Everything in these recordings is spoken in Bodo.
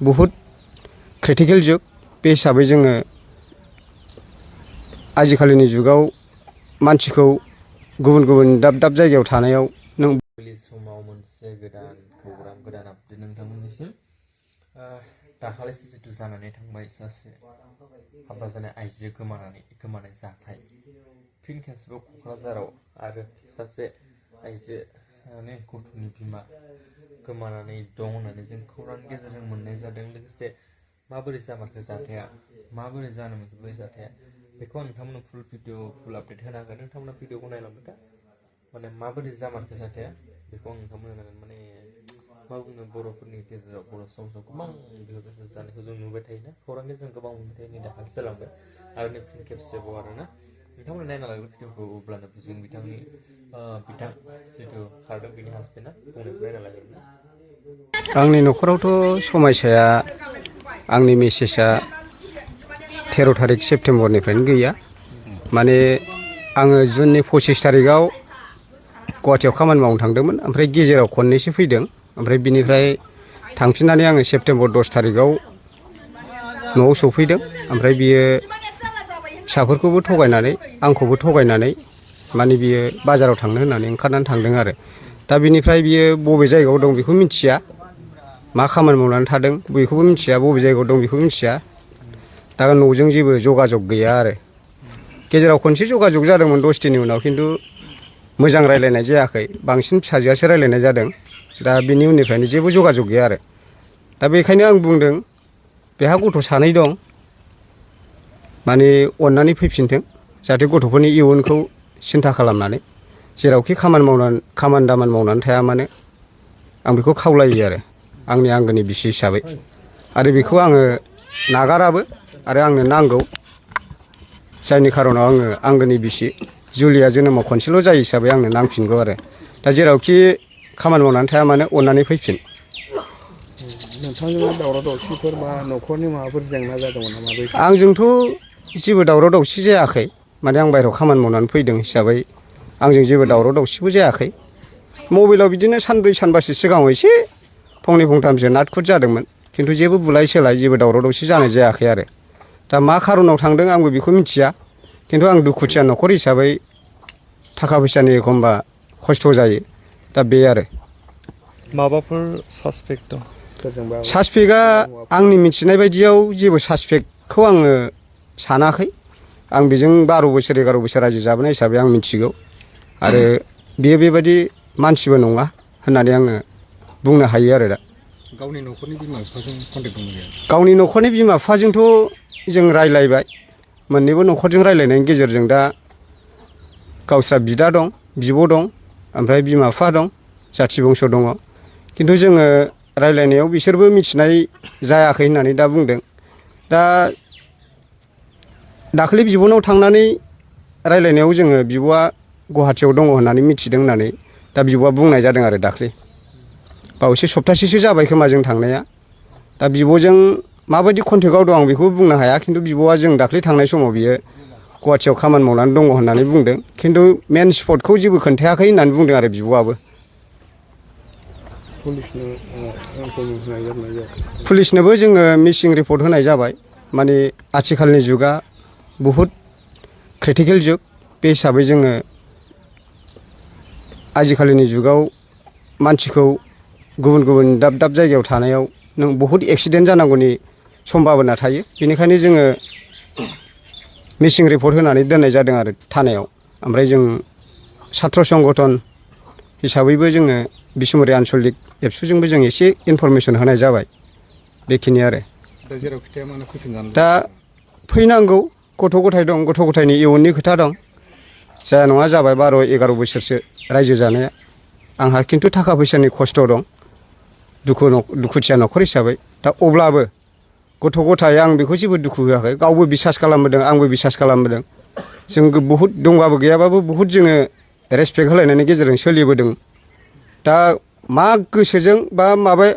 बुहुत क्रिटिकेल जुग बे हिसाबै जोङो आजिखालिनि जुगाव मानसिखौ गुबुन गुबुन दाब दाब जायगायाव थानायाव नों समाव मोनसे गोदान खौरां गोदान आपडेट नोंथांमोननिसिम दाखालिसो जिथु जानानै थांबाय सासे हाबा जानाय आइजो गोमानाय जाथाय फिन खेबसेबाव क'क्राझाराव आरो सासे आइजो सानै गथ'नि बिमा गोमानानै दं होननानै जों खौरांनि गेजेरजों मोननाय जादों। लोगोसे माबोरै जामारखो जाथाया माबोरै जानो मोनखो बे जाथाया बेखौ आं नोंथांमोननो फुल भिडिअ फुल आपडेट होनो हागोन। नोंथांमोना भिडिअखौ नायलांबाय था माने माबोरै जामारखो जाथाया बेखौ आं नोंथांमोननो होनांगोन। माने मा बुङो बर'फोरनि गेजेराव बर' समाजाव गोबां बेफोरबायदि जानायखौ जों नुबाय थायोना खौरांनि गेजेरजों गोबां नुबाय थायो। नै दाखालिसो जालांबाय आरो नै फिन खेबसेबाव आरोना नोंथांमोना नायना लागोन भिडिअखौ अब्लानो बुजिगोन बिथां जिथु खारदों बिनि हासबेन्डआ बुंनायखौ नायना लागोन ना। आंनि न'खरावथ' समायसाया आंनि मिसेसआ 13 थारिख सेप्तेम्बरनिफ्रायनो गैया। माने आङो जुननि 25 थारिखआव गुवाहाटियाव खामानि मावनो थांदोंमोन ओमफ्राय गेजेराव खननैसो फैदों ओमफ्राय बिनिफ्राय थांफिननानै आङो सेप्तेम्बर 10 थारिखआव न'आव सफैदों। ओमफ्राय बियो फिसाफोरखौबो थगायनानै आंखौबो थगायनानै माने बियो बाजाराव थांनो होननानै ओंखारनानै थांदों आरो दा बिनिफ्राय बियो बबे जायगायाव दं बेखौ मिथिया, मा खामानि मावनानै थादों बेखौबो मिथिया, बबे जायगायाव दं बेखौ मिथिया। दा न'जों जेबो जगाजग गैया आरो गेजेराव खनसे जगाजग जादोंमोन 10 दिननि उनाव खिन्थु मोजां रायलायनाय जायाखै, बांसिन फिसाजोआसो रायलायनाय जादों। दा बिनि उननिफ्रायनो जेबो जगाजग गैया आरो दा बेखायनो आं बुंदों बेहा गथ' सानै दं माने अननानै फैफिनथों जाहाथे गथ'फोरनि इयुनखौ सिन्था खालामनानै जेरावखि खामानि दामानि मावनानै थाया मानो आं बेखौ खावलायो आरो आंनि आंगोनि बिसि हिसाबै। आरो बेखौ आङो नागाराबो आरो आंनो नांगौ, जायनि खारनाव आङो आंगोनि बिसि जुलिया जोनोमाव खनसेल' जायो हिसाबै आंनो नांफिनगौ आरो दा जेरावखि खामानि मावनानै थाया मानो अननानै फैफिन। नोंथांजों दावराव दावसिफोर बा न'खरनि माबाफोर जेंना जादोंमोन नामा? आंजोंथ' जेबो दावराव दावसि जायाखै, माने आं बायहेरायाव खामानि मावनानै फैदों हिसाबै आंजों जेबो दावराव दावसिबो जायाखै। मबाइलाव बिदिनो सानब्रै सानबासो सिगाङाव एसे फंनै फंथामसो नाटखुट जादोंमोन खिन्थु जेबो बुलाय सोलाय जेबो दावराव दावसि जानाय जायाखै आरो दा मा खारनाव थांदों आंबो बेखौ मिथिया। खिन्थु आं दुखुथिया न'खर हिसाबै थाखा फैसानि एखमबा खस्थ' जायो, दा बे आरो माबाफोर सासपेक्ट दं? सासपेक्टआ आंनि मिथिनाय बायदियाव जेबो सासपेक्टखौ आङो सानाखै। आं बेजों 12 बोसोर 11 बोसोर रायजो जाबोनाय हिसाबै आं मिथिगौ आरो बियो बेबायदि मानसिबो नङा होननानै आङो बुंनो हायो आरो दा। गावनि न'खरनि बिमा बिफाजों कन्टेक्ट दंना गैया? गावनि न'खरनि बिमा बिफाजोंथ' जों रायलायबाय, मोननैबो न'खरजों रायलायनायनि गेजेरजों दा गावस्रा बिदा दं, बिब' दं, ओमफ्राय बिमा बिफा दं, जाथि बंस' दङ। खिन्थु जोङो रायलायनायाव बिसोरबो मिथिनाय जायाखै होननानै दा बुंदों। दा दाखालि बिब'नाव थांनानै रायलायनायाव जोङो बिब'आ गुवाहाटियाव दङ होननानै मिथिदों होननानै दा बिब'आ बुंनाय जादों आरो दाखालि बावैसो सप्तासेसो जाबाय खोमा जों थांनाया। दा बिब'जों माबायदि कन्टेक्टआव दं आं बेखौ बुंनो हाया, खिन्थु बिब'आ जों दाखालि थांनाय समाव बियो गुवाहाटियाव खामानि मावनानै दङ होननानै बुंदों, खिन्थु मेन स्पटखौ जेबो खोन्थायाखै होननानै बुंदों आरो बिब'आबो। पुलिसनोबो जोङो मिसिं रिपर्ट होनाय जाबाय। माने आथिखालनि जुगा बुहुत क्रिटिकेल जुग बे हिसाबै जोङो आजिखालिनि जुगाव मानसिखौ गुबुन गुबुन दाब दाब जायगायाव थानायाव नों बुहुत एक्सिडेन्ट जानांगौनि सम्भाबना थायो। बेनिखायनो जोङो मिसिं रिपर्ट होनानै दोननाय जादों आरो थानायाव। ओमफ्राय जों सात्र संगठन हिसाबैबो जोङो बिसमुरि आन्सलिक एबसुजोंबो जों एसे इनफरमेसन होनाय जाबाय, बेखिनि आरो। दा जेरावखि थाया मानो फैफिनजानो दा फैनांगौ, गथ' गथाय दं, गथ' गथायनि इयुननि खोथा दं। जाया नङा जाबाय 12-11 बोसोरसो रायजो जानाया। आंहा खिन्थु थाखा फैसानि खस्थ' दं, दुखुथिया न'खर हिसाबै। दा अब्लाबो गथ' गथाय आं बेखौ जेबो दुखु होआखै, गावबो बिसास खालामबोदों आंबो बिसास खालामबोदों। जों बुहुद दंबाबो गैयाबाबो बुहुद जोङो रेसपेक्ट होलायनायनि गेजेरजों सोलिबोदों। दा मा गोसोजों बा माबा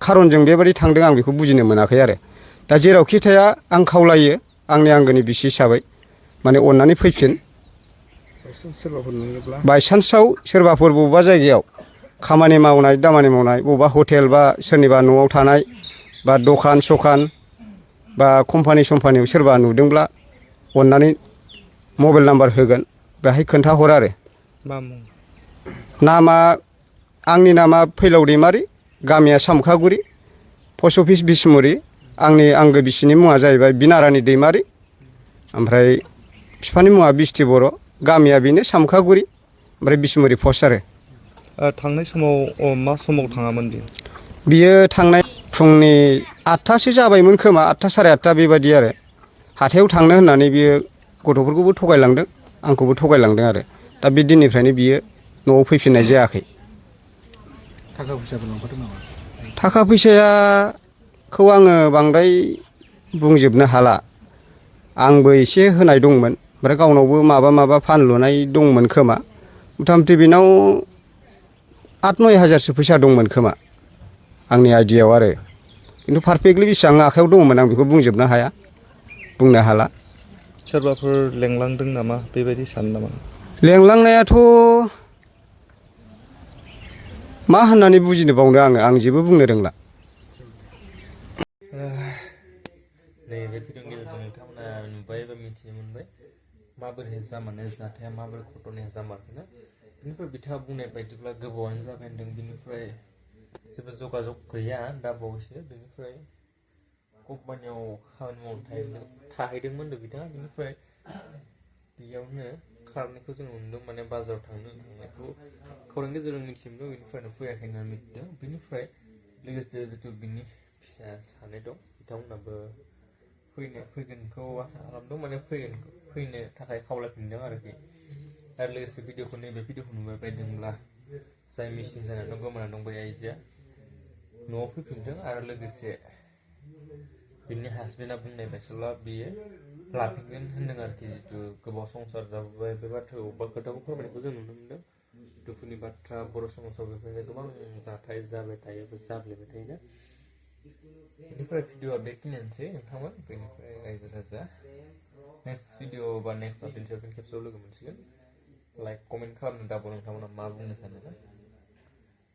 खारनजों बेबायदि थांदों आं बेखौ बुजिनो मोनाखै आरो दा जेरावखि थाया आं खावलायो आंनि आंगोनि बिसि हिसाबै माने अननानै फैफिन। बायसान्सआव सोरबाफोर बबेबा जायगायाव खामानि मावनाय दामानि मावनाय बबेबा हटेल बा सोरनिबा न'आव थानाय बा दखान सखान बा कम्पानि सम्पानियाव सोरबा नुदोंब्ला अननानै मबाइल नाम्बार होगोन बेहाय खोन्थाहर आरो मा मुं नामा आंनि नामा फैलाव दैमारि गामिया सामखागुरि पस्ट अफिस बिसमुरि आंनि आंगो बिसिनि मुङा जाहैबाय बिनारानि दैमारि ओमफ्राय बिफानि मुङा बिस्ति बर' गामिया बेनो सामखागुरि ओमफ्राय बिसमुरि पस्ट आरो थांनाय समाव मा समाव थाङामोन बियो थांनाय फुंनि 8थासो जाबायमोन खोमा 8था साराय 8था बेबायदि आरो हाथायाव थांनो होननानै बियो गथ'फोरखौबो थगायलांदों आंखौबो थगायलांदों आरो दा बे दिननिफ्रायनो बियो न'आव फैफिननाय जायाखै थाखा फैसाफोर लांफादों नामा थाखा फैसाखौ आङो बांद्राय बुंजोबनो हाला आंबो एसे होनाय दंमोन ओमफ्राय गावनावबो माबा फानलुनाय दंमोन खोमा मथा मथि बेनाव 8-9 हाजारसो फैसा दंमोन खोमा आंनि आइडियायाव आरो खिन्थु पारफेक्टलि बेसेबां आखायाव दङमोन आं बेखौ बुंजोबनो हाया बुंनो हाला सोरबाफोर लेंलांदों नामा बेबायदि सानो नामा लेंलांनायाथ' मा होननानै बुजिनो बावनो आं जेबो बुंनो रोंला नैबे भिडिअनि गेजेरजों नोंथांमोना नुबाय एबा मिथिनो मोनबाय माबोरै जामारनाय जाथाया माबोरै घटनाया जामारखोना बेनिफ्राय बिथाङा बुंनाय बायदिब्ला गोबावानो जाबाय होनदों बिनिफ्राय जेबो जगाजग गैया दा बावैसो बेनिफ्राय कम्पानियाव खामानि मावनो थाहैदोंमोन होनदों बिथाङा बेनिफ्राय बेयावनो खारनायखौ जों नुदों माने बाजाराव थांनायखौ खौरांनि गेजेरजों मिथिनो मोनदों बेनिफ्रायनो फैयाखै होननानै मिथिदों बेनिफ्राय लोगोसे जितु बिनि फिसा सानै दं बिथांमोनाबो फैगोनखौ आसा खालामदों माने फैनो थाखाय खावलायफिनदों आरोखि आरो लोगोसे भिडिअखौ नैबे भिडिअखौ नुबाय बायदोंब्ला जाय मिसिं जानानै गोमाना दं बै आइजोआ न'आव फैफिनदों आरो लोगोसे बिनि हासबेन्डआ बुंनाय बायदिब्ला बियो लाफिनगोन होनदों आरोखि जितु गोबाव संसार जाबोबाय बे बाथ्राखौ बा खोथाखौ फोरमायनायखौ जों नुनो मोनदों दुखुनि बाथ्रा बर' समाजाव बेफोरबायदि गोबां जाथाय जाबाय थायो जाफ्लेबाय थायोना बेनिफ्राय भिडिअआ बेखिनियानोसै नोंथांमोन बेनिफ्राय रायजो राजा नेक्स्ट भिडिअ बा नेक्स्ट आपडेटआव फिन खेबसेयाव लोगो मोनसिगोन लाइक कमेन्ट खालामनो दाबाव नोंथांमोना मा बुंनो सानो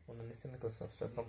अन्नानै चेनेलखौ साबस्क्राइब खालाम